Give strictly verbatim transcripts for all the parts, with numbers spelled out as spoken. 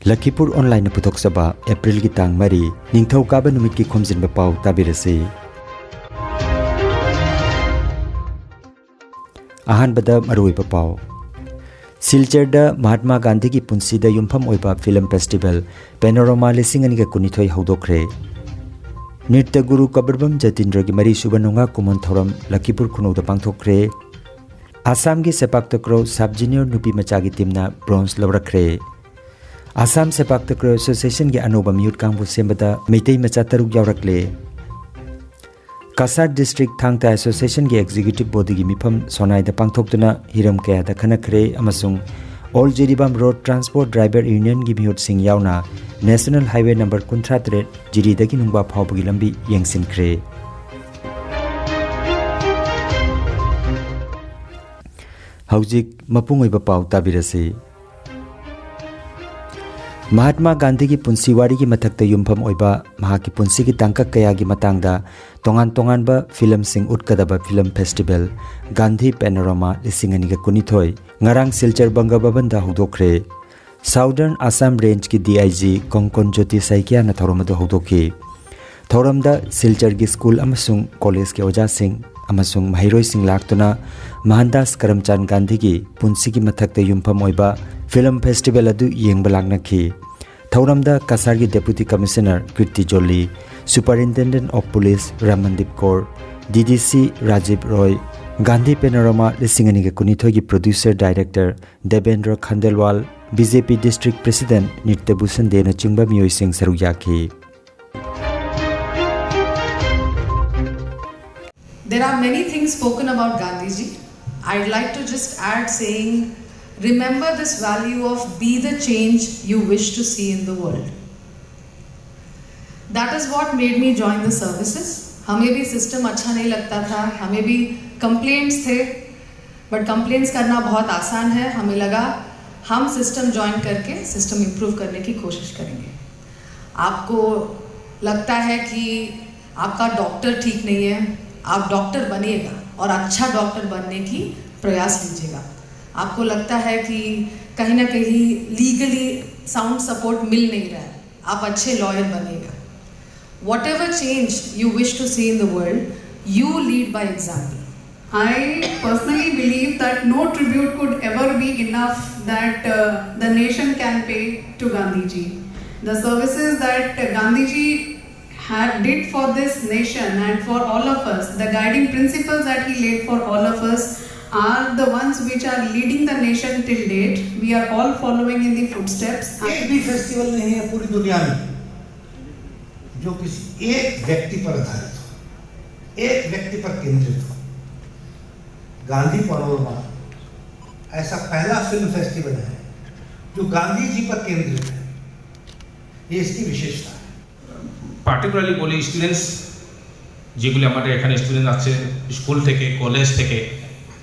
ꯂꯈꯤꯄꯨꯔ ꯑꯣꯟꯂꯥꯏꯟꯅ ꯄꯨꯊꯣꯛꯆꯕ ꯑꯦꯄ꯭ꯔꯤꯜꯒꯤ ꯇꯥꯡ ꯃꯔꯤ, ꯅꯤꯡꯊꯧꯀꯥꯕ ꯅꯨꯃꯤꯠꯀꯤ ꯈꯣꯝꯖꯤꯟꯕ ꯄꯥꯎ ꯇꯥꯕꯤꯔꯁꯤ꯫ ꯑꯍꯥꯟꯕꯗ ꯃꯔꯨꯑꯣꯏꯕ ꯄꯥꯎ꯫ ꯁꯤꯜꯆꯔꯗ ꯃꯍꯥꯠꯃꯥ ꯒꯥꯟꯙꯤꯒꯤ ꯄꯨꯟꯁꯤꯗ ꯌꯨꯝꯐꯝ ꯑꯣꯏꯕ ꯐꯤꯂꯝ ꯐꯦꯁꯇꯤꯚꯦꯜ ꯄꯦꯅꯣꯔꯣꯃꯥ ꯂꯤꯁꯤꯡ ꯑꯅꯤꯒ ꯀꯨꯟꯅꯤꯊꯣꯏ ꯍꯧꯗꯣꯛꯈ꯭ꯔꯦ꯫ ꯅ꯭ꯔꯤꯇ꯭ꯌ ꯒꯨꯔꯨ ꯀꯕꯤꯔꯕꯝ ꯖꯇꯤꯟꯗ꯭ꯔꯒꯤ ꯃꯔꯤꯁꯨꯕ ꯅꯣꯡꯉꯥ ꯀꯨꯝꯑꯣꯟ ꯊꯧꯔꯝ ꯂꯈꯤꯄꯨꯔ ꯈꯨꯅꯧꯗ ꯄꯥꯡꯊꯣꯛꯈ꯭ꯔꯦ꯫ ꯑꯁꯥꯝꯒꯤ ꯁꯦꯄꯥꯛ ꯇꯀ꯭ꯔꯣ ꯁꯕ ꯖꯨꯅꯤꯌꯔ ꯅꯨꯄꯤ ꯃꯆꯥꯒꯤ ꯇꯤꯝꯅ ꯕ꯭ꯔꯣꯟꯖ ꯂꯧꯔꯛꯈ꯭ꯔꯦ꯫ ꯑꯁꯥꯝ ꯁꯦꯄꯥꯛ ꯇꯀ꯭ꯔꯣ ꯑꯦꯁꯣꯁꯤꯌꯦꯁꯟꯒꯤ ꯑꯅꯧꯕ ꯃꯤꯍꯨꯠ ꯀꯥꯡꯕꯨ ꯁꯦꯝꯕꯗ ꯃꯩꯇꯩ ꯃꯆꯥ ꯇꯔꯨꯛ ꯌꯥꯎꯔꯛꯂꯦ꯫ ꯀꯁꯥꯔ ꯗꯤꯁꯇ꯭ꯔꯤꯛ ꯊꯥꯡ ꯇꯥ ꯑꯦꯁꯣꯁꯤꯌꯦꯁꯟꯒꯤ ꯑꯦꯛꯖꯤꯀ꯭ꯌꯨꯇꯤꯚ ꯕꯣꯗꯤꯒꯤ ꯃꯤꯐꯝ ꯁꯣꯅꯥꯏꯗ ꯄꯥꯡꯊꯣꯛꯇꯨꯅ ꯍꯤꯔꯝ ꯀꯌꯥꯗ ꯈꯟꯅꯈ꯭ꯔꯦ ꯑꯃꯁꯨꯡ all Jiribam road transport driver ꯌꯨꯅꯤꯌꯟꯒꯤ ꯃꯤꯍꯨꯠꯁꯤꯡ ꯌꯥꯎꯅ ꯅꯦꯁꯅꯦꯜ ꯍꯥꯏꯋꯦ ꯅꯝꯕꯔ ꯀꯨꯟꯊ꯭ꯔꯥ ꯇꯔꯦꯠ ꯖꯤꯔꯤꯗꯒꯤ ꯅꯨꯡꯕꯥ ꯐꯥꯎꯕꯒꯤ ꯂꯝꯕꯤ ꯌꯦꯡꯁꯤꯟꯈ꯭ꯔꯦ꯫ ꯍꯧꯖꯤꯛ ꯃꯄꯨꯡ ꯑꯣꯏꯕ ꯄꯥꯎ ꯇꯥꯕꯤꯔꯁꯤ꯫ ꯃꯍꯥꯠꯃꯥ ꯒꯥꯟꯙꯤꯒꯤ ꯄꯨꯟꯁꯤ ꯋꯥꯔꯤꯒꯤ ꯃꯊꯛꯇ ꯌꯨꯝꯐꯝ ꯑꯣꯏꯕ ꯃꯍꯥꯛꯀꯤ ꯄꯨꯟꯁꯤꯒꯤ ꯇꯥꯡꯀꯛ ꯀꯌꯥꯒꯤ ꯃꯇꯥꯡꯗ ꯇꯣꯉꯥꯟ ꯇꯣꯉꯥꯟꯕ ꯐꯤꯂꯝꯁꯤꯡ ꯎꯠꯀꯗꯕ ꯐꯤꯂꯝ ꯐꯦꯁꯇꯤꯚꯦꯜ ꯒꯥꯟꯙꯤ ꯄꯦꯅꯣꯔꯥꯃꯥ ꯂꯤꯁꯤꯡ ꯑꯅꯤꯒ ꯀꯨꯟꯅꯤꯊꯣꯏ ꯉꯔꯥꯡ ꯁꯤꯜꯆꯔ ꯕꯪꯒ ꯚꯕꯟꯗ ꯍꯧꯗꯣꯛꯈ꯭ꯔꯦ꯫ ꯁꯥꯎꯗꯔꯟ ꯑꯁꯥꯝ ꯔꯦꯟꯖꯀꯤ D I G Kankan Jyoti ꯁꯥꯏꯀꯤꯌꯥꯅ ꯊꯧꯔꯝ ꯑꯗꯨ ꯍꯧꯗꯣꯛꯈꯤ꯫ ꯊꯧꯔꯝꯗ ꯁꯤꯜꯆꯔꯒꯤ ꯁ꯭ꯀꯨꯜ ꯑꯃꯁꯨꯡ ꯀꯣꯂꯦꯖꯀꯤ ꯑꯣꯖꯥꯁꯤꯡ ꯑꯃꯁꯨꯡ ꯃꯍꯩꯔꯣꯏꯁꯤꯡ ꯂꯥꯛꯇꯨꯅ ꯃꯍꯥꯟꯗꯥꯁ ꯀꯔꯝꯆꯥꯟ ꯒꯥꯟꯙꯤꯒꯤ ꯄꯨꯟꯁꯤꯒꯤ ꯃꯊꯛꯇ ꯌꯨꯝꯐꯝ ꯑꯣꯏꯕ ꯐꯤꯂꯝ ꯐꯦꯁꯇꯤꯚꯦꯜ ꯑꯗꯨ ꯌꯦꯡꯕ ꯂꯥꯛꯅꯈꯤ꯫ ꯊꯧꯔꯝꯗ ꯀꯁꯥꯔꯒꯤ ꯗꯦꯄꯨꯇꯤ commissioner ꯀꯤꯔꯇꯤ ꯖꯣꯂꯤ, superintendent of police ꯔꯥꯃꯟꯗꯤꯞ core, ꯗꯤ ꯗꯤ ꯁꯤ ꯔꯥꯖꯤꯕ ꯔꯣꯏ, ꯒꯥꯟꯙꯤ ꯄꯦꯅꯣꯔꯥꯃꯥ ꯂꯤꯁꯤꯡ ꯑꯅꯤꯒ ꯀꯨꯟꯅꯤꯊꯣꯏꯒꯤ producer director Debendra ꯈꯟꯗꯦꯜꯋꯥꯜ, B J ꯄꯤ ꯗꯤꯁꯇ꯭ꯔꯤꯛ ꯄ꯭ꯔꯦꯁꯤꯗꯦꯟꯠ ꯅꯤꯇ꯭ꯌ ꯚꯨꯁꯟ ꯗꯦꯅꯆꯤꯡꯕ ꯃꯤꯑꯣꯏꯁꯤꯡ ꯁꯔꯨꯛ ꯌꯥꯈꯤ꯫ There are many things spoken about Gandhiji. I'd like to just add saying, remember this value of be the change you wish to see in the world. That is what made me join the services. हमें भी system अच्छा नहीं लगता था, हमें भी complaints थे, but complaints करना बहुत आसान है। हमें लगा हम सिस्टम ज्वाइन करके सिस्टम इम्प्रूव करने की कोशिश करेंगे। आपको लगता है कि आपका डॉक्टर ठीक नहीं है, आप डॉक्टर बनिएगा और अच्छा डॉक्टर बनने की प्रयास लीजिएगा। आपको लगता है कि कहीं ना कहीं लीगली साउंड सपोर्ट मिल नहीं रहा है, आप अच्छे लॉयर बनेगा। Whatever change you wish to see in the world, you lead by example. I personally believe that no tribute could ever be enough that uh, the nation can pay to Gandhiji. The services that Gandhiji had did for this nation and for all of us, the guiding principles that he laid for all of us are the ones which are leading the nation till date. We are all following in the footsteps. एक भी festival नहीं है पूरी दुनिया में जो किसी एक व्यक्ति पर आधारित हो, एक व्यक्ति पर केंद्रित हो। गांधी पैनोरमा ऐसा पहला फिल्म फेस्टिवल है जो गांधी जी पर केंद्रित है। ये इसकी विशेषता है। পার্টিকুলারলি বলি, স্টুডেন্টস যেগুলি আমাদের এখানে স্টুডেন্ট আছে, স্কুল থেকে, কলেজ থেকে,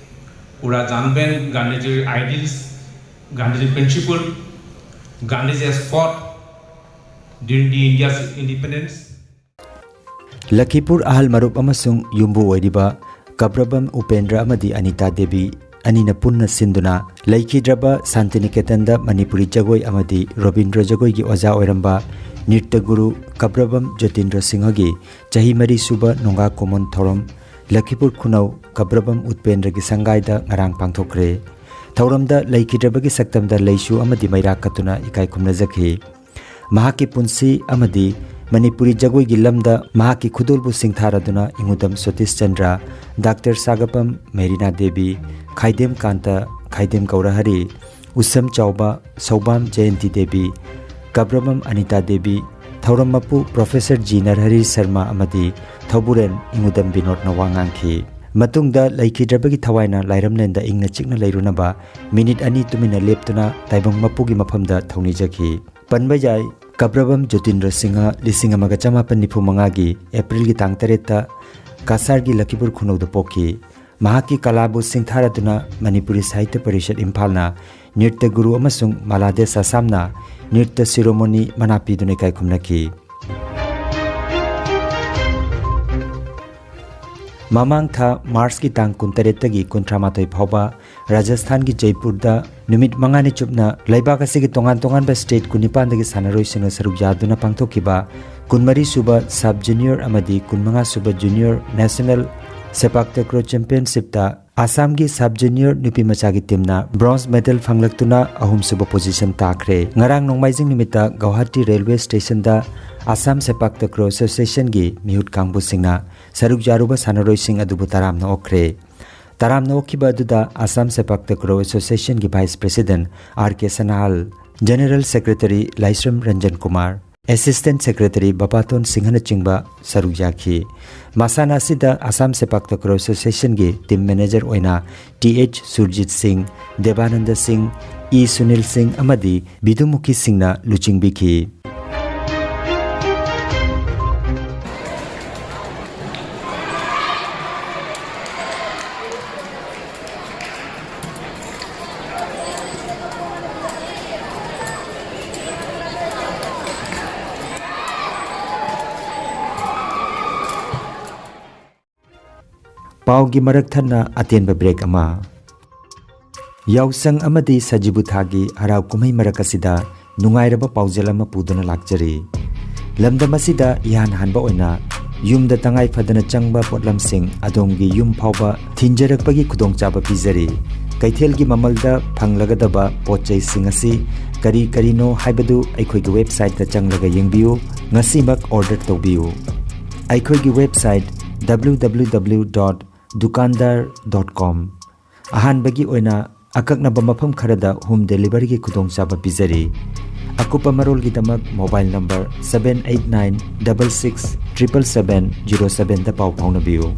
ওরা জানবেন গান্ধীজির আইডিয়ালস, গান্ধীজির প্রিন্সিপাল, গান্ধীজি হ্যাজ ফট ডিউরিং দি ইন্ডিয়াস ইন্ডিপেন্ডেন্স। ꯂꯈꯤꯄꯨꯔ ꯑꯍꯜ ꯃꯔꯨꯞ ꯑꯃꯁꯨꯡ ꯌꯨꯝꯕꯨ ꯑꯣꯏꯔꯤꯕ ꯀꯕ꯭ꯔꯕꯝ ꯎꯄꯦꯟꯗ꯭ꯔ ꯑꯃꯗꯤ ꯑꯅꯤꯇꯥ ꯗꯦꯕꯤ ꯑꯅꯤꯅ ꯄꯨꯟꯅ ꯁꯤꯟꯗꯨꯅ ꯂꯩꯈꯤꯗ꯭ꯔꯕ ꯁꯥꯟꯇꯤꯅꯤꯀꯦꯇꯟꯗ ꯃꯅꯤꯄꯨꯔꯤ ꯖꯒꯣꯏ ꯑꯃꯗꯤ ꯔꯣꯕꯤꯟꯗ꯭ꯔ ꯖꯒꯣꯏꯒꯤ ꯑꯣꯖꯥ ꯑꯣꯏꯔꯝꯕ ꯅ꯭ꯔꯤꯇ꯭ꯌ ꯒꯨꯔꯨ ꯀꯕ꯭ꯔꯕꯝ ꯖꯣꯇꯤꯟꯗ꯭ꯔ ꯁꯤꯡꯍꯒꯤ ꯆꯍꯤ ꯃꯔꯤ ꯁꯨꯕ ꯅꯣꯡꯒꯥ ꯀꯨꯝꯑꯣꯟ ꯊꯧꯔꯝ ꯂꯈꯤꯄꯨꯔ ꯈꯨꯅꯧ ꯀꯕ꯭ꯔꯕꯝ ꯎꯠꯄꯦꯟꯗ꯭ꯔꯒꯤ ꯁꯪꯒꯥꯏꯗ ꯉꯔꯥꯡ ꯄꯥꯡꯊꯣꯛꯈ꯭ꯔꯦ꯫ ꯊꯧꯔꯝꯗ ꯂꯩꯈꯤꯗ꯭ꯔꯕꯒꯤ ꯁꯛꯇꯝꯗ ꯂꯩꯁꯨ ꯑꯃꯗꯤ ꯃꯩꯔꯥ ꯀꯠꯇꯨꯅ ꯏꯀꯥꯏ ꯈꯨꯝꯅꯖꯈꯤ꯫ ꯃꯍꯥꯛꯀꯤ ꯄꯨꯟꯁꯤ ꯑꯃꯗꯤ ꯃꯅꯤꯄꯨꯔꯤ ꯖꯒꯣꯏꯒꯤ ꯂꯝꯗ ꯃꯍꯥꯛꯀꯤ ꯈꯨꯗꯣꯜꯕꯨ ꯁꯤꯡꯊꯥꯔꯗꯨꯅ ꯏꯉꯨꯗꯝ ꯁꯇꯤꯁ ꯆꯟꯗ꯭ꯔ, ꯗꯥꯛꯇꯔ ꯁꯥꯒꯄꯝ ꯃꯦꯔꯤꯅꯥ ꯗꯦꯕꯤ, ꯈꯥꯏꯗꯦꯝ ꯀꯥꯟꯇ, ꯈꯥꯏꯗꯦꯝ ꯒꯧꯔꯍꯔꯤ, ꯎꯁꯝ ꯆꯥꯎꯕ, ꯁꯧꯕꯥꯝ ꯖꯌꯟꯇꯤ ꯗꯦꯕꯤ, ꯀꯕ꯭ꯔꯕꯝ ꯑꯅꯤꯇꯥ ꯗꯦꯕꯤ, ꯊꯧꯔꯝ ꯃꯄꯨ ꯄ꯭ꯔꯣꯐꯦꯁꯔ ꯖꯤ ꯅꯔꯍꯔꯤ ꯁꯔꯃ ꯑꯃꯗꯤ ꯊꯧꯕꯨꯔꯦꯟ ꯏꯉꯨꯗꯝ ꯕꯤꯅꯣꯗꯅ ꯋꯥ ꯉꯥꯡꯈꯤ꯫ ꯃꯇꯨꯡꯗ ꯂꯩꯈꯤꯗ꯭ꯔꯕꯒꯤ ꯊꯋꯥꯏꯅ ꯂꯥꯏꯔꯝꯂꯦꯟꯗ ꯏꯪꯅ ꯆꯤꯛꯅ ꯂꯩꯔꯨꯅꯕ ꯃꯤꯅꯤꯠ ꯑꯅꯤ ꯇꯨꯃꯤꯟꯅ ꯂꯦꯞꯇꯨꯅ ꯇꯥꯏꯕꯪ ꯃꯄꯨꯒꯤ ꯃꯐꯝꯗ ꯊꯧꯅꯤꯖꯈꯤ꯫ ꯄꯟꯕ ꯌꯥꯏ, ꯀꯕ꯭ꯔꯕꯝ ꯖꯣꯇꯤꯟꯗ꯭ꯔ ꯁꯤꯡꯍ ꯂꯤꯁꯤꯡ ꯑꯃꯒ ꯆꯃꯥꯄꯟ ꯅꯤꯐꯨ ꯃꯉꯥꯒꯤ ꯑꯦꯄ꯭ꯔꯤꯜꯒꯤ ꯇꯥꯡ ꯇꯔꯦꯠꯇ ꯀꯁꯥꯔꯒꯤ ꯂꯈꯤꯄꯨꯔ ꯈꯨꯅꯧꯗ ꯄꯣꯛꯈꯤ꯫ ꯃꯍꯥꯛꯀꯤ ꯀꯂꯥꯕꯨ ꯁꯤꯡꯊꯥꯔꯗꯨꯅ ꯃꯅꯤꯄꯨꯔꯤ ꯁꯥꯍꯤꯇ꯭ꯌ ꯄꯔꯤꯁꯠ ꯏꯝꯐꯥꯜꯅ ꯅ꯭ꯔꯤꯇ꯭ꯌ ꯒꯨꯔꯨ ꯑꯃꯁꯨꯡ ꯃꯥꯂꯥꯗꯦꯁ ꯑꯁꯥꯝꯅ ꯅ꯭ꯔꯤꯇ꯭ꯌ ꯁꯤꯔꯣꯃꯣꯅꯤ ꯃꯅꯥ ꯄꯤꯗꯨꯅ ꯏꯀꯥꯏ ꯈꯨꯝꯅꯈꯤ꯫ ꯃꯃꯥꯡ ꯊꯥ ꯃꯥꯔꯆꯀꯤ ꯇꯥꯡ ꯀꯨꯟꯇꯔꯦꯠꯇꯒꯤ ꯀꯨꯟꯊ꯭ꯔꯥꯃꯥꯊꯣꯏ ꯐꯥꯎꯕ ꯔꯥꯖꯁꯊꯥꯟꯒꯤ ꯖꯩꯄꯨꯔꯗ ꯅꯨꯃꯤꯠ ꯃꯉꯥꯅꯤ ꯆꯨꯞꯅ ꯂꯩꯕꯥꯛ ꯑꯁꯤꯒꯤ ꯇꯣꯉꯥꯟ ꯇꯣꯉꯥꯟꯕ ꯁ꯭ꯇꯦꯠ ꯀꯨꯟꯅꯤꯄꯥꯟꯗꯒꯤ ꯁꯥꯟꯅꯔꯣꯏꯁꯤꯡꯅ ꯁꯔꯨꯛ ꯌꯥꯗꯨꯅ ꯄꯥꯡꯊꯣꯛꯈꯤꯕ ꯀꯨꯟꯃꯔꯤ ꯁꯨꯕ ꯁꯕ ꯖꯨꯅꯤꯌꯔ ꯑꯃꯗꯤ ꯀꯨꯟꯃꯉꯥ ꯁꯨꯕ ꯖꯨꯅꯤꯌꯔ ꯅꯦꯁꯅꯦꯜ ꯁꯦꯄꯥꯛ ꯇꯀ꯭ꯔꯣ ꯆꯦꯝꯄꯤꯌꯟꯁꯤꯞꯇ ꯑꯁꯥꯝꯒꯤ ꯁꯕ ꯖꯨꯅꯤꯌꯔ ꯅꯨꯄꯤ ꯃꯆꯥꯒꯤ ꯇꯤꯝꯅ ꯕ꯭ꯔꯣꯟꯖ ꯃꯦꯗꯜ ꯐꯪꯂꯛꯇꯨꯅ ꯑꯍꯨꯝꯁꯨꯕ ꯄꯣꯖꯤꯁꯟ ꯇꯥꯈ꯭ꯔꯦ꯫ ꯉꯔꯥꯡ ꯅꯣꯡꯃꯥꯏꯖꯤꯡ ꯅꯨꯃꯤꯠꯇ ꯒꯧꯍꯥꯇꯤ ꯔꯦꯜꯋꯦ ꯁ꯭ꯇꯦꯁꯟꯗ ꯑꯁꯥꯝ ꯁꯦꯄꯥꯛ ꯇꯀ꯭ꯔꯣ ꯑꯦꯁꯣꯁꯤꯌꯦꯁꯟꯒꯤ ꯃꯤꯍꯨꯠ ꯀꯥꯡꯕꯨꯁꯤꯡꯅ ꯁꯔꯨꯛ ꯌꯥꯔꯨꯕ ꯁꯥꯟꯅꯔꯣꯏꯁꯤꯡ ꯑꯗꯨꯕꯨ ꯇꯔꯥꯝꯅ ꯑꯣꯛꯈ꯭ꯔꯦ꯫ ꯇꯔꯥꯝꯅ ꯑꯣꯛꯈꯤꯕ ꯑꯗꯨꯗ ꯑꯁꯥꯝ ꯁꯦꯄꯥꯛ ꯇꯀ꯭ꯔꯣ ꯑꯦꯁꯣꯁꯤꯌꯦꯁꯟꯒꯤ ꯚꯥꯏꯁ ꯄ꯭ꯔꯦꯁꯤꯗꯦꯟꯠ ꯑꯥꯔ ꯀꯦ ꯁꯅꯥꯍꯜ, ꯖꯦꯅꯦꯔꯦꯜ ꯁꯦꯀ꯭ꯔꯦꯇꯔꯤ ꯂꯥꯏꯁ꯭ꯔꯝ ꯔꯟꯖꯟ ꯀꯨꯃꯥꯔ, ꯑꯦꯁꯤꯁꯇꯦꯟꯠ ꯁꯦꯀ꯭ꯔꯦꯇꯔꯤ ꯕꯕꯥꯇꯣꯟ ꯁꯤꯡꯍꯅꯆꯤꯡꯕ ꯁꯔꯨꯛ ꯌꯥꯈꯤ꯫ ꯃꯁꯥꯟꯅ ꯑꯁꯤꯗ ꯑꯁꯥꯝ ꯁꯦꯄꯥꯛ ꯇꯀ꯭ꯔꯣ ꯑꯦꯁꯣꯁꯤꯌꯦꯁꯟꯒꯤ ꯇꯤꯝ ꯃꯦꯅꯦꯖꯔ ꯑꯣꯏꯅ ꯇꯤ ꯑꯩꯆ ꯁꯨꯔꯖꯤꯠ ꯁꯤꯡ, ꯗꯦꯕꯥꯅꯟꯗ ꯁꯤꯡ, ꯏ ꯁꯨꯅꯤꯜ ꯁꯤꯡ ꯑꯃꯗꯤ ꯕꯤꯗꯨꯃꯨꯈꯤ ꯁꯤꯡꯅ ꯂꯨꯆꯤꯡꯕꯤꯈꯤ꯫ ꯄꯥꯎꯒꯤ ꯃꯔꯛ ꯊꯠꯅ ꯑꯇꯦꯟꯕ ꯕ꯭ꯔꯦꯛ ꯑꯃ꯫ ꯌꯥꯎꯁꯪ ꯑꯃꯗꯤ ꯁꯖꯤꯕꯨ ꯊꯥꯒꯤ ꯍꯔꯥꯎ ꯀꯨꯝꯍꯩ ꯃꯔꯛ ꯑꯁꯤꯗ ꯅꯨꯡꯉꯥꯏꯔꯕ ꯄꯥꯎꯖꯦꯜ ꯑꯃ ꯄꯨꯗꯨꯅ ꯂꯥꯛꯆꯔꯤ꯫ ꯂꯝꯗꯝ ꯑꯁꯤꯗ ꯏꯍꯥꯟ ꯍꯥꯟꯕ ꯑꯣꯏꯅ ꯌꯨꯝꯗ ꯇꯉꯥꯏ ꯐꯗꯅ ꯆꯪꯕ ꯄꯣꯠꯂꯝꯁꯤꯡ ꯑꯗꯣꯝꯒꯤ ꯌꯨꯝ ꯐꯥꯎꯕ ꯊꯤꯟꯖꯔꯛꯄꯒꯤ ꯈꯨꯗꯣꯡꯆꯥꯕ ꯄꯤꯖꯔꯤ꯫ ꯀꯩꯊꯦꯜꯒꯤ ꯃꯃꯜꯗ ꯐꯪꯂꯒꯗꯕ ꯄꯣꯠ ꯆꯩꯁꯤꯡ ꯑꯁꯤ ꯀꯔꯤ ꯀꯔꯤꯅꯣ ꯍꯥꯏꯕꯗꯨ ꯑꯩꯈꯣꯏꯒꯤ ꯋꯦꯕꯁꯥꯏꯠꯇ ꯆꯪꯂꯒ ꯌꯦꯡꯕꯤꯌꯨ꯫ ꯉꯁꯤꯃꯛ ꯑꯣꯔꯗꯔ ꯇꯧꯕꯤꯌꯨ꯫ ꯑꯩꯈꯣꯏꯒꯤ website W W W dot dukandar dot com꯫ ꯑꯍꯥꯟꯕꯒꯤ ꯑꯣꯏꯅ ꯑꯀꯛꯅꯕ ꯃꯐꯝ ꯈꯔꯗ ꯍꯣꯝ ꯗꯦꯂꯤꯚꯔꯤꯒꯤ ꯈꯨꯗꯣꯡꯆꯥꯕ ꯄꯤꯖꯔꯤ꯫ ꯑꯀꯨꯞꯄ ꯃꯔꯣꯜꯒꯤꯗꯃꯛ mobile number seven eight nine double six triple seven zero seven ꯗ ꯄꯥꯎ ꯐꯥꯎꯅꯕꯤꯌꯨ꯫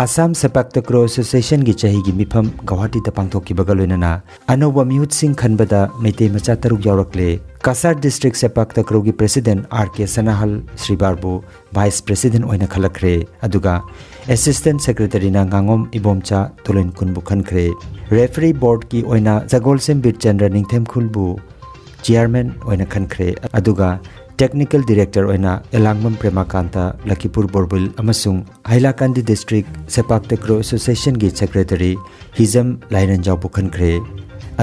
ꯑꯁꯥꯝ ꯁꯦꯄꯥꯛ ꯇꯀ꯭ꯔꯣ ꯑꯦꯁꯣꯁꯤꯌꯦꯁꯟꯒꯤ ꯆꯍꯤꯒꯤ ꯃꯤꯐꯝ ꯒꯧꯍꯥꯇꯤꯗ ꯄꯥꯡꯊꯣꯛꯈꯤꯕꯒ ꯂꯣꯏꯅꯅ ꯑꯅꯧꯕ ꯃꯤꯍꯨꯠꯁꯤꯡ ꯈꯟꯕꯗ ꯃꯩꯇꯩ ꯃꯆꯥ ꯇꯔꯨꯛ ꯌꯥꯎꯔꯛꯂꯦ꯫ ꯀꯁꯥꯔ ꯗꯤꯁꯇ꯭ꯔꯤꯛ ꯁꯦꯄꯥꯛ ꯇꯀ꯭ꯔꯣꯒꯤ ꯄ꯭ꯔꯦꯁꯤꯗꯦꯟꯠ ꯑꯥꯔ ꯀꯦ ꯁꯅꯥꯍꯜ ꯁ꯭ꯔꯤꯕꯥꯔꯕꯨ ꯚꯥꯏꯁ ꯄ꯭ꯔꯦꯁꯤꯗꯦꯟꯠ ꯑꯣꯏꯅ ꯈꯜꯂꯛꯈ꯭ꯔꯦ, ꯑꯗꯨꯒ ꯑꯦꯁꯤꯁꯇꯦꯟꯠ ꯁꯦꯀ꯭ꯔꯦꯇꯔꯤꯅ ꯉꯥꯉꯣꯝ ꯏꯕꯣꯝꯆꯥ ꯇꯣꯂꯦꯟ ꯀꯨꯟꯕꯨ ꯈꯟꯈ꯭ꯔꯦ꯫ Referee Boardꯀꯤ ꯑꯣꯏꯅ ꯁꯒꯣꯜꯁꯦꯝ ꯕꯤꯔꯆꯟꯗ꯭ꯔ ꯅꯤꯡꯊꯦꯝꯈꯨꯜꯕꯨ Chairman ꯑꯣꯏꯅ ꯈꯟꯈ꯭ꯔꯦ, ꯑꯗꯨꯒ Technical Director ꯑꯣꯏꯅ ꯑꯦꯂꯥꯡꯕꯝ ꯄ꯭ꯔꯦꯃꯥꯀꯥꯟꯇ, ꯂꯈꯤꯄꯨꯔ ꯕꯣꯔꯕꯤꯜ ꯑꯃꯁꯨꯡ ꯍꯥꯏꯂꯥꯀꯥꯟꯗꯤ District Sepak Takraw Associationꯒꯤ Secretary ꯍꯤꯖꯝ ꯂꯥꯏꯔꯦꯟꯖꯥꯎꯕꯨ ꯈꯟꯈ꯭ꯔꯦ꯫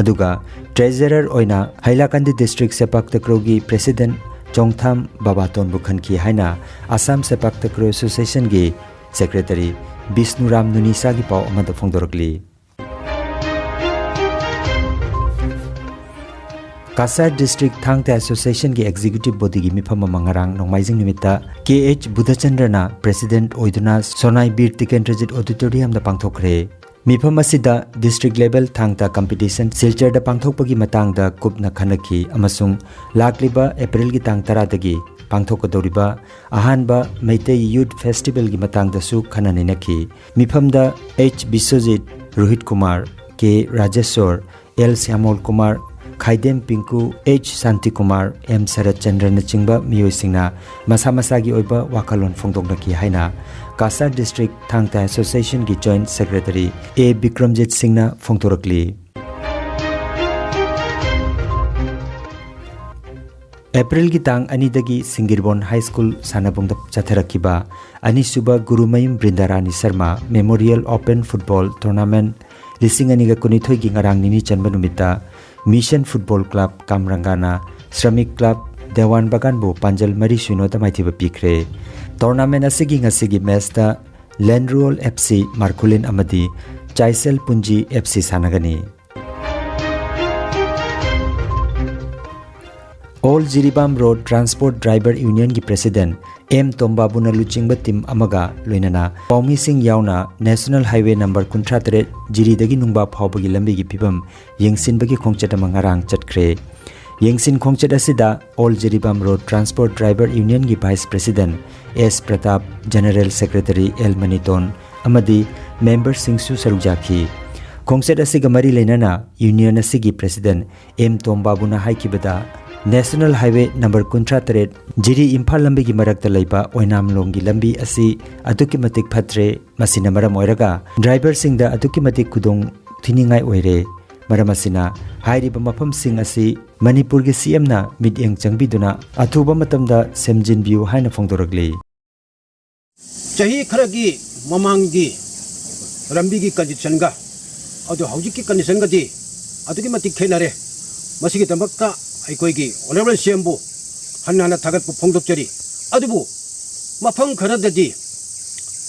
ꯑꯗꯨꯒ Treasurer ꯑꯣꯏꯅ ꯍꯥꯏꯂꯥꯀꯥꯟꯗꯤ District Sepak Takrawꯒꯤ President ꯆꯣꯡꯊꯥꯝ ꯕꯥꯕꯥꯇꯣꯟꯕꯨ ꯈꯟꯈꯤ ꯍꯥꯏꯅ Assam Sepak Takraw Associationꯒꯤ Secretary ꯕꯤꯁꯅꯨꯔꯥꯝ ꯅꯨꯅꯤꯁꯥꯒꯤ ꯄꯥꯎ ꯑꯃꯗ ꯐꯣꯡꯗꯣꯔꯛꯂꯤ꯫ Cachar District Thang Thai Associationꯒꯤ Executive Bodyꯒꯤ ꯃꯤꯐꯝ ꯑꯃ ꯉꯔꯥꯡ ꯅꯣꯡꯃꯥꯏꯖꯤꯡ ꯅꯨꯃꯤꯠꯇ ꯀꯦ ꯑꯩꯆ ꯕꯨꯙꯆꯟꯗ꯭ꯔꯅ President ꯑꯣꯏꯗꯨꯅ ꯁꯣꯅꯥꯏ ꯕꯤꯔ ꯇꯤꯀꯦꯟꯗ꯭ꯔꯖꯤꯠ Auditoriumꯗ ꯄꯥꯡꯊꯣꯛꯈ꯭ꯔꯦ꯫ ꯃꯤꯐꯝ ꯑꯁꯤꯗ District Level Thang Ta Competition ꯁꯤꯜꯆꯔꯗ ꯄꯥꯡꯊꯣꯛꯄꯒꯤ ꯃꯇꯥꯡꯗ ꯀꯨꯞꯅ ꯈꯟꯅꯈꯤ ꯑꯃꯁꯨꯡ ꯂꯥꯛꯂꯤꯕ ꯑꯦꯄ꯭ꯔꯤꯜꯒꯤ ꯇꯥꯡ ꯇꯔꯥꯗꯒꯤ ꯄꯥꯡꯊꯣꯛꯀꯗꯧꯔꯤꯕ ꯑꯍꯥꯟꯕ ꯃꯩꯇꯩ Youth Festivalꯒꯤ ꯃꯇꯥꯡꯗꯁꯨ ꯈꯟꯅ ꯅꯩꯅꯈꯤ꯫ ꯃꯤꯐꯝꯗ H Biswajit, Rohit Kumar, K Rajeshwar, L Shyamal Kumar, Khaidem Pinku, H Shantikumar, M Sarat ꯆꯟꯗ꯭ꯔꯅꯆꯤꯡꯕ ꯃꯤꯑꯣꯏꯁꯤꯡꯅ ꯃꯁꯥ ꯃꯁꯥꯒꯤ ꯑꯣꯏꯕ ꯋꯥꯈꯜꯂꯣꯟ ꯐꯣꯡꯗꯣꯛꯅꯈꯤ ꯍꯥꯏꯅ Cachar District Thang Thai Associationꯒꯤ Joint Secretary ꯑꯦ ꯕꯤꯀ꯭ꯔꯝꯖꯤꯠ ꯁꯤꯡꯅ ꯐꯣꯡꯗꯣꯔꯛꯂꯤ꯫ ꯑꯦꯄ꯭ꯔꯤꯜꯒꯤ ꯇꯥꯡ ꯑꯅꯤꯗꯒꯤ ꯁꯤꯡꯒꯤꯔꯕꯣꯟ High School ꯁꯥꯟꯅꯕꯨꯡꯗ ꯆꯠꯊꯔꯛꯈꯤꯕ ꯑꯅꯤꯁꯨꯕ Gurumayum ꯕ꯭ꯔꯤꯟꯗꯥꯔꯥꯅꯤ Sharma Memorial Open Football Tournament ꯂꯤꯁꯤꯡ ꯑꯅꯤꯒ ꯀꯨꯟꯅꯤꯊꯣꯏꯒꯤ ꯉꯔꯥꯡ ꯅꯤꯅꯤ ꯆꯟꯕ ꯅꯨꯃꯤꯠꯇ Mission Football Club ꯀꯥꯝꯔꯪꯒꯥꯅ Shramik Club ꯗꯦꯋꯥꯟ ꯕꯒꯥꯟꯕꯨ ꯄꯥꯟꯖꯜ ꯃꯔꯤ ꯁꯨꯏꯅꯣꯗ ꯃꯥꯏꯊꯤꯕ ꯄꯤꯈ꯭ꯔꯦ꯫ Tournament ꯑꯁꯤꯒꯤ ꯉꯁꯤꯒꯤ matchꯇ ꯂꯦꯟꯔꯨꯑꯣꯜ F C ꯃꯥꯔꯈꯨꯂꯤꯟ ꯑꯃꯗꯤ ꯆꯥꯏꯁꯦꯜ ꯄꯨꯟꯖꯤ F C ꯁꯥꯟꯅꯒꯅꯤ꯫ All Jiribam Road Transport Driver Unionꯒꯤ President ꯑꯦꯝ ꯇꯣꯝꯕꯥꯕꯨꯅ ꯂꯨꯆꯤꯡꯕ team ꯑꯃꯒ ꯂꯣꯏꯅꯅ ꯄꯥꯎꯃꯤꯁꯤꯡ ꯌꯥꯎꯅ National Highway number ꯀꯨꯟꯊ꯭ꯔꯥ ꯇꯔꯦꯠ ꯖꯤꯔꯤꯗꯒꯤ ꯅꯨꯡꯕꯥ ꯐꯥꯎꯕꯒꯤ ꯂꯝꯕꯤꯒꯤ ꯐꯤꯕꯝ ꯌꯦꯡꯁꯤꯟꯕꯒꯤ ꯈꯣꯡꯆꯠ ꯑꯃ ꯉꯔꯥꯡ ꯆꯠꯈ꯭ꯔꯦ꯫ ꯌꯦꯡꯁꯤꯟ ꯈꯣꯡꯆꯠ ꯑꯁꯤꯗ All Jiribam Road Transport Driver Unionꯒꯤ Vice President ꯑꯦꯁ ꯄ꯭ꯔꯇꯥꯞ, General Secretary ꯑꯦꯜ ꯃꯅꯤꯇꯣꯟ ꯑꯃꯗꯤ memberꯁꯤꯡꯁꯨ ꯁꯔꯨꯛ ꯌꯥꯈꯤ꯫ ꯈꯣꯡꯆꯠ ꯑꯁꯤꯒ ꯃꯔꯤ ꯂꯩꯅꯅ union ꯑꯁꯤꯒꯤ President ꯑꯦꯝ ꯇꯣꯝꯕꯥꯕꯨꯅ ꯍꯥꯏꯈꯤꯕꯗ, National Highway number ꯀꯨꯟꯊ꯭ꯔꯥ ꯇꯔꯦꯠ ꯖꯤꯔꯤ ꯏꯝꯐꯥꯜ ꯂꯝꯕꯤꯒꯤ ꯃꯔꯛꯇ ꯂꯩꯕ ꯑꯣꯏꯅꯥꯝꯂꯣꯡꯒꯤ ꯂꯝꯕꯤ ꯑꯁꯤ ꯑꯗꯨꯛꯀꯤ ꯃꯇꯤꯛ ꯐꯠꯇ꯭ꯔꯦ꯫ ꯃꯁꯤꯅ ꯃꯔꯝ ꯑꯣꯏꯔꯒ driverꯁꯤꯡꯗ ꯑꯗꯨꯛꯀꯤ ꯃꯇꯤꯛ ꯈꯨꯗꯣꯡ ꯊꯤꯅꯤꯡꯉꯥꯏ ꯑꯣꯏꯔꯦ꯫ ꯃꯔꯝ ꯑꯁꯤꯅ, ꯍꯥꯏꯔꯤꯕ ꯃꯐꯝꯁꯤꯡ ꯑꯁꯤ ꯃꯅꯤꯄꯨꯔꯒꯤ ꯁꯤ ꯑꯦꯝꯅ ꯃꯤꯠꯌꯦꯡ ꯆꯪꯕꯤꯗꯨꯅ ꯑꯊꯨꯕ ꯃꯇꯝꯗ ꯁꯦꯝꯖꯤꯟꯕꯤꯌꯨ ꯍꯥꯏꯅ ꯐꯣꯡꯗꯣꯔꯛꯂꯤ꯫ ꯆꯍꯤ ꯈꯔꯒꯤ ꯃꯃꯥꯡꯒꯤ ꯂꯝꯕꯤꯒꯤ ꯀꯟꯗꯤꯁꯟꯒ ꯑꯗꯣ ꯍꯧꯖꯤꯛꯀꯤ ꯀꯟꯗꯤꯁꯟꯒꯗꯤ ꯑꯗꯨꯛꯀꯤ ꯃꯇꯤꯛ ꯈꯦꯠꯅꯔꯦ꯫ ꯃꯁꯤꯒꯤꯗꯃꯛꯇ ꯑꯩꯈꯣꯏꯒꯤ ꯑꯣꯅꯔꯦꯕꯜ ꯁꯤ ꯑꯦꯝꯕꯨ ꯍꯟꯅ ꯍꯟꯅ ꯊꯥꯒꯠꯄ ꯐꯣꯡꯗꯣꯛꯆꯔꯤ꯫ ꯑꯗꯨꯕꯨ ꯃꯐꯝ ꯈꯔꯗꯗꯤ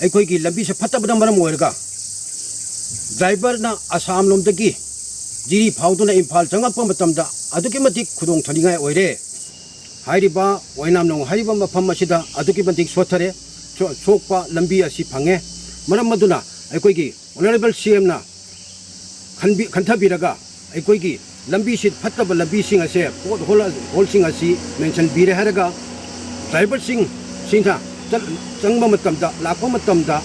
ꯑꯩꯈꯣꯏꯒꯤ ꯂꯝꯕꯤꯁꯦ ꯐꯠꯇꯕꯅ ꯃꯔꯝ ꯑꯣꯏꯔꯒ ꯗ꯭ꯔꯥꯏꯚꯔꯅ ꯑꯁꯥꯝ ꯂꯣꯝꯗꯒꯤ ꯖꯤꯔꯤ ꯐꯥꯎꯗꯨꯅ ꯏꯝꯐꯥꯜ ꯆꯪꯉꯛꯄ ꯃꯇꯝꯗ ꯑꯗꯨꯛꯀꯤ ꯃꯇꯤꯛ ꯈꯨꯗꯣꯡ ꯊꯤꯅꯤꯡꯉꯥꯏ ꯑꯣꯏꯔꯦ꯫ ꯍꯥꯏꯔꯤꯕ ꯋꯥꯏꯅꯥꯝꯂꯣꯡ ꯍꯥꯏꯔꯤꯕ ꯃꯐꯝ ꯑꯁꯤꯗ ꯑꯗꯨꯛꯀꯤ ꯃꯇꯤꯛ ꯁꯣꯠꯊꯔꯦ, ꯁꯣ-, ꯁꯣꯛꯄ ꯂꯝꯕꯤ ꯑꯁꯤ ꯐꯪꯉꯦ꯫ ꯃꯔꯝ ꯑꯗꯨꯅ ꯑꯩꯈꯣꯏꯒꯤ ꯑꯣꯅꯔꯦꯕꯜ ꯁꯤ ꯑꯦꯝꯅ ꯈꯟꯕꯤ-, ꯈꯟꯊꯕꯤꯔꯒ ꯑꯩꯈꯣꯏꯒꯤ ꯂꯝꯕꯤꯁꯤ ꯐꯠꯇꯕ ꯂꯝꯕꯤꯁꯤꯡ ꯑꯁꯦ ꯄꯣꯠ ꯍꯣꯜ-, ꯍꯣꯜꯁꯤꯡ ꯑꯁꯤ ꯃꯦꯟꯁꯤꯟꯕꯤꯔꯦ ꯍꯥꯏꯔꯒ ꯗ꯭ꯔꯥꯏꯚꯔꯁꯤꯡ ꯁꯤꯡꯅ ꯆꯠ-, ꯆꯪꯕ ꯃꯇꯝꯗ, ꯂꯥꯛꯄ ꯃꯇꯝꯗ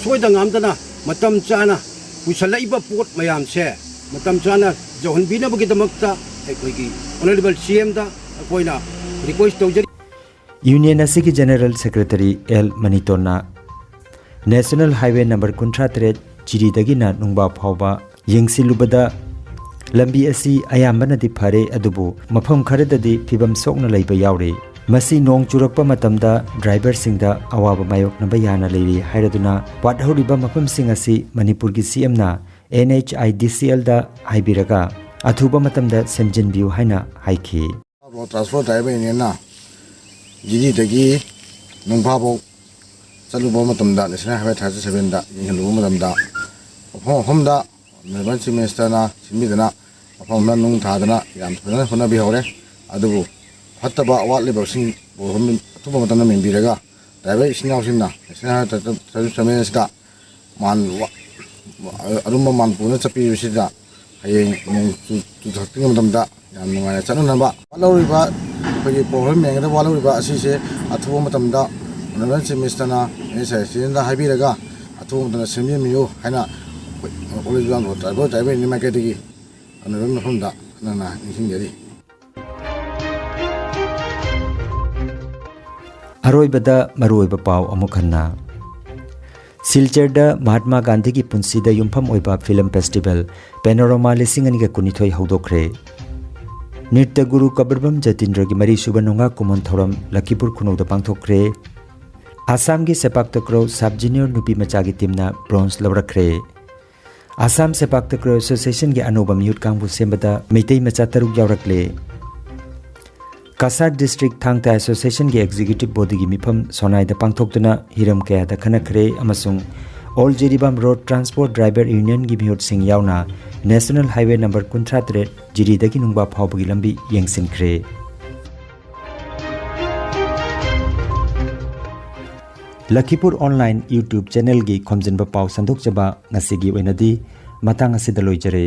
ꯁꯣꯏꯗ ꯉꯥꯝꯗꯅ ꯃꯇꯝ ꯆꯥꯅ ꯄꯨꯁꯜꯂꯛꯏꯕ ꯄꯣꯠ ꯃꯌꯥꯝꯁꯦ ꯃꯇꯝ ꯆꯥꯅ ꯌꯧꯍꯟꯕꯤꯅꯕꯒꯤꯗꯃꯛꯇ ꯑꯩꯈꯣꯏꯒꯤ ꯑꯣꯅꯔꯦꯕꯜ ꯁꯤ ꯑꯦꯝꯗ ꯑꯩꯈꯣꯏꯅ ꯔꯤꯀ꯭ꯋꯦꯁ ꯇꯧꯖꯔꯤ꯫ ꯌꯨꯅꯤꯌꯟ ꯑꯁꯤꯒꯤ ꯖꯦꯅꯔꯦꯜ ꯁꯦꯀ꯭ꯔꯦꯇꯔꯤ ꯑꯦꯜ ꯃꯅꯤꯇꯣꯟꯅ ꯅꯦꯁꯅꯦꯜ ꯍꯥꯏꯋꯦ ꯅꯝꯕꯔ ꯀꯨꯟꯊ꯭ꯔꯥ ꯇꯔꯦꯠ ꯖꯤꯔꯤꯗꯒꯤꯅ ꯅꯨꯡꯕꯥ ꯐꯥꯎꯕ ꯌꯦꯡꯁꯤꯜꯂꯨꯕꯗ ꯂꯝꯕꯤ ꯑꯁꯤ ꯑꯌꯥꯝꯕꯅꯗꯤ ꯐꯔꯦ, ꯑꯗꯨꯕꯨ ꯃꯐꯝ ꯈꯔꯗꯗꯤ ꯐꯤꯕꯝ ꯁꯣꯛꯅ ꯂꯩꯕ ꯌꯥꯎꯔꯤ꯫ ꯃꯁꯤ ꯅꯣꯡ ꯆꯨꯔꯛꯄ ꯃꯇꯝꯗ ꯗ꯭ꯔꯥꯏꯚꯔꯁꯤꯡꯗ ꯑꯋꯥꯕ ꯃꯥꯌꯣꯛꯅꯕ ꯌꯥꯅ ꯂꯩꯔꯤ ꯍꯥꯏꯔꯗꯨꯅ ꯋꯥꯠꯍꯧꯔꯤꯕ ꯃꯐꯝꯁꯤꯡ ꯑꯁꯤ ꯃꯅꯤꯄꯨꯔꯒꯤ ꯁꯤ ꯑꯦꯝꯅ ꯑꯦꯟ ꯑꯩꯆ ꯑꯥꯏ ꯗꯤ ꯁꯤ ꯑꯦꯜꯗ ꯍꯥꯏꯕꯤꯔꯒ ꯑꯊꯨꯕ ꯃꯇꯝꯗ ꯁꯦꯝꯖꯤꯟꯕꯤꯌꯨ ꯍꯥꯏꯅ ꯍꯥꯏꯈꯤ꯫ ꯔꯣꯗ ꯇ꯭ꯔꯥꯟꯁꯄꯣꯔꯠ ꯗ꯭ꯔꯥꯏꯚꯔ ꯌꯨꯅꯤꯌꯟꯅ ꯖꯤꯔꯤꯗꯒꯤ ꯅꯨꯡꯐꯥꯕꯧ ꯆꯠꯂꯨꯕ ꯃꯇꯝꯗ ꯅꯦꯁꯅꯦꯜ ꯍꯥꯏꯋꯦ ꯊꯥꯔꯇꯤ ꯁꯚꯦꯟꯗ ꯌꯦꯡꯍꯜꯂꯨꯕ ꯃꯇꯝꯗ ꯃꯐꯝ ꯃꯐꯝꯗ ꯑꯣꯅꯔꯦꯕꯜ ꯆꯤꯐ ꯃꯤꯅꯤꯁꯇꯔꯅ ꯁꯤꯟꯕꯤꯗꯨꯅ ꯃꯐꯝ ꯑꯃꯗ ꯅꯨꯡ ꯊꯥꯗꯅ ꯌꯥꯝ ꯐꯖꯅ ꯍꯣꯠꯅꯕꯤꯍꯧꯔꯦ꯫ ꯑꯗꯨꯕꯨ ꯐꯠꯇꯕ ꯑꯋꯥꯠꯂꯤꯕꯁꯤꯡꯕꯨ ꯑꯊꯨꯕ ꯃꯇꯝꯗ ꯃꯦꯟꯕꯤꯔꯒ ꯗ꯭ꯔꯥꯏꯚꯔ ꯏꯆꯤꯟ ꯏꯅꯥꯎꯁꯤꯡꯅ ꯅꯦꯁꯅꯦꯜ ꯍꯥꯏꯋꯦ ꯊꯥꯔꯇꯤ ꯁꯚꯦꯟ ꯑꯁꯤꯗ ꯃꯥꯟ ꯋꯥ-, ꯑꯔꯨꯝꯕ ꯃꯥꯟ ꯄꯨꯅ ꯆꯠꯄꯤꯕꯁꯤꯗ ꯍꯌꯦꯡ ꯅꯣꯡ ꯆꯨ-, ꯆꯨꯊꯔꯛꯇ꯭ꯔꯤꯉꯩ ꯃꯇꯝꯗ ꯌꯥꯝ ꯅꯨꯡꯉꯥꯏꯅ ꯆꯠꯅꯅꯕ ꯋꯥꯠꯍꯧꯔꯤꯕ, ꯑꯩꯈꯣꯏꯒꯤ ꯄ꯭ꯔꯣꯕ꯭ꯂꯦꯝ ꯃꯦꯟꯒꯗꯕ ꯋꯥꯠꯍꯧꯔꯤꯕ ꯑꯁꯤꯁꯦ ꯑꯊꯨꯕ ꯃꯇꯝꯗ ꯑꯣꯅꯔꯦꯕꯜ ꯆꯤꯐ ꯃꯤꯅꯤꯁꯇꯔꯅ ꯑꯦꯟ ꯑꯩꯆ ꯑꯥꯏ ꯁꯤꯗ ꯍꯥꯏꯕꯤꯔꯒ ꯑꯊꯨꯕ ꯃꯇꯝꯗ ꯁꯦꯝꯕꯤꯔꯝꯕꯤꯌꯨ ꯍꯥꯏꯅ ꯑꯩꯈꯣꯏ all India driver driver union ꯃꯥꯏꯀꯩꯗꯒꯤ ꯑꯣꯅꯔꯦꯕꯜ ꯃꯐꯝꯗ ꯍꯟꯅ ꯍꯟꯅ ꯅꯤꯡꯁꯤꯡꯖꯔꯤ꯫ ꯑꯔꯣꯏꯕꯗ ꯃꯔꯨꯑꯣꯏꯕ ꯄꯥꯎ ꯑꯃꯨꯛ ꯍꯟꯅ꯫ ꯁꯤꯜꯆꯔꯗ ꯃꯍꯥꯠꯃꯥ ꯒꯥꯟꯙꯤꯒꯤ ꯄꯨꯟꯁꯤꯗ ꯌꯨꯝꯐꯝ ꯑꯣꯏꯕ ꯐꯤꯂꯝ ꯐꯦꯁꯇꯤꯚꯦꯜ ꯄꯦꯅꯣꯔꯣꯃꯥ ꯂꯤꯁꯤꯡ ꯑꯅꯤꯒ ꯀꯨꯟꯅꯤꯊꯣꯏ ꯍꯧꯗꯣꯛꯈ꯭ꯔꯦ꯫ ꯅ꯭ꯔꯤꯇ꯭ꯌ ꯒꯨꯔꯨ ꯀꯕꯤꯔꯕꯝ ꯖꯇꯤꯟꯗ꯭ꯔꯒꯤ ꯃꯔꯤꯁꯨꯕ ꯅꯣꯡꯉꯥ ꯀꯨꯝꯑꯣꯟ ꯊꯧꯔꯝ ꯂꯈꯤꯄꯨꯔ ꯈꯨꯅꯧꯗ ꯄꯥꯡꯊꯣꯛꯈ꯭ꯔꯦ꯫ ꯑꯁꯥꯝꯒꯤ ꯁꯦꯄꯥꯛ ꯇꯀ꯭ꯔꯣ ꯁꯕ ꯖꯨꯅꯤꯌꯔ ꯅꯨꯄꯤ ꯃꯆꯥꯒꯤ ꯇꯤꯝꯅ ꯕ꯭ꯔꯣꯟꯖ ꯂꯧꯔꯛꯈ꯭ꯔꯦ꯫ ꯑꯁꯥꯝ ꯁꯦꯄꯥꯛ ꯇꯀ꯭ꯔꯣ ꯑꯦꯁꯣꯁꯤꯌꯦꯁꯟꯒꯤ ꯑꯅꯧꯕ ꯃꯤꯍꯨꯠ ꯀꯥꯡꯕꯨ ꯁꯦꯝꯕꯗ ꯃꯩꯇꯩ ꯃꯆꯥ ꯇꯔꯨꯛ ꯌꯥꯎꯔꯛꯂꯦ꯫ ꯀꯁꯥꯔ ꯗꯤꯁꯇ꯭ꯔꯤꯛ ꯊꯥꯡ ꯇꯥ ꯑꯦꯁꯣꯁꯤꯌꯦꯁꯟꯒꯤ ꯑꯦꯛꯖꯤꯀ꯭ꯌꯨꯇꯤꯚ ꯕꯣꯗꯤꯒꯤ ꯃꯤꯐꯝ ꯁꯣꯅꯥꯏꯗ ꯄꯥꯡꯊꯣꯛꯇꯨꯅ ꯍꯤꯔꯝ ꯀꯌꯥꯗ ꯈꯟꯅꯈ꯭ꯔꯦ ꯑꯃꯁꯨꯡ all Jiribam road transport driver ꯌꯨꯅꯤꯌꯟꯒꯤ ꯃꯤꯍꯨꯠꯁꯤꯡ ꯌꯥꯎꯅ ꯅꯦꯁꯅꯦꯜ ꯍꯥꯏꯋꯦ ꯅꯝꯕꯔ ꯀꯨꯟꯊ꯭ꯔꯥ ꯇꯔꯦꯠ ꯖꯤꯔꯤꯗꯒꯤ ꯅꯨꯡꯕꯥ ꯐꯥꯎꯕꯒꯤ ꯂꯝꯕꯤ ꯌꯦꯡꯁꯤꯟꯈ꯭ꯔꯦ꯫ ꯂꯈꯤꯄꯨꯔ ꯑꯣꯟꯂꯥꯏꯟ YouTube ꯆꯦꯅꯦꯜꯒꯤ ꯈꯣꯝꯖꯤꯟꯕ ꯄꯥꯎ ꯁꯟꯗꯣꯛꯆꯕ ꯉꯁꯤꯒꯤ ꯑꯣꯏꯅꯗꯤ ꯃꯇꯥꯡ ꯑꯁꯤꯗ ꯂꯣꯏꯖꯔꯦ꯫